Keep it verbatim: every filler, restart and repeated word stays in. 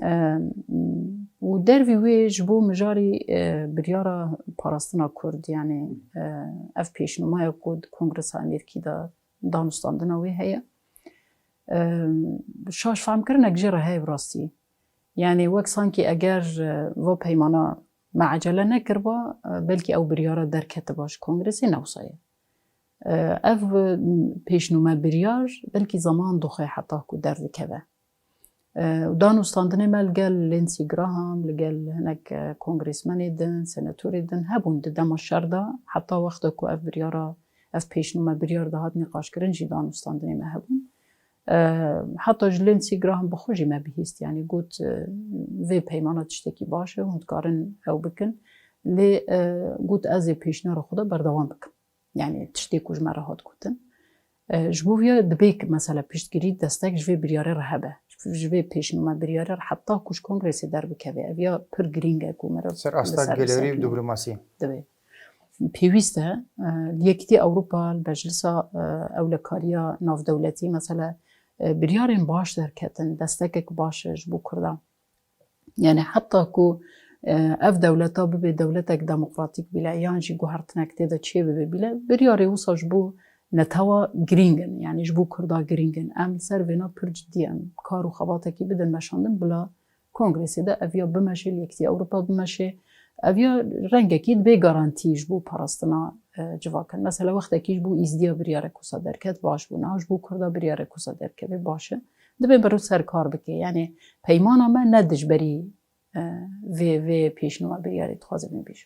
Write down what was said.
E, û dervî wê ji bo mijarî, e, biryara parastina Kurd, yani, e, ev pêşnûmaya ku di Kongresa Amerîkî de danûstandina wê heye. E, şaş fehmkirinek jê re heye bi rastî. Yani wek sankî eger, e, va peymana me ecele nekirba, e, belkî ew biryara derketiba ji Kongresê ne wisa ye. E, ev, e, pêşnûme biryar belkî zaman dixwe heta ku derdikeve. E, û danûstandinê me li gel Lindsey Graham, li gel hinek, e, kongresmenê din, senatorê din hebûn di dema şer de, heta wexta ku ev biryara, ev pêşnûme biryar dihat nîqaşkirin jî danûstandinê me hebûn. E, heta ji Lindsey Graham bi xwe jî me bihîst, yani got, e, vê peymana tiştekî baş e, hûn dikarin ew bikin. Lê, e, got ez ê pêşniyara xwe de berdewam bikim. Yani tiştê ku ji me re hat gotin. E, ji bo vê ya dibê ki mesela piştgirî destek ji vê biryarê re hebe. Ji vê pêşnûme biryarê re heta ku ji Kongresê derbikeve. Ev ya pir girîng e ku meriv Ser asta li ser gelêrî û sekinî. Diplomasî. Divê. Pêwîst e, e, li Yekîtiya Ewropa, li Meclisa, e, Ewlekariya Navdewletî, mesela, e, biryarên baş derketin, destekek baş e ji bo Kurdan. Yani heta ku, e, ev dewleta bibe dewletek demokratîk bile, yan jî guhertinek tê de çê bibe bile, biryarê wisa ji bo netewa girîng in, yani ji bo Kurda girîng in. Em li ser vêna pir cidî em kar û xebatekî bidin meşandin bila Kongresê de ev ya bimeşe, li Yekîtiya Ewropa bimeşe, ev ya rengekî dibe garantî ji bo parastina, e, civak in. Mesela wextekî ji bo Îzdiya biryarek wisa derket, baş bû, niha ji bo Kurda biryarek wisa derkeve, baş e. Dibe meriv ser kar bike. Yani peymana me ne dijberî, e, vê, vê pêşnûma biryarê dixwazim vê bêjim.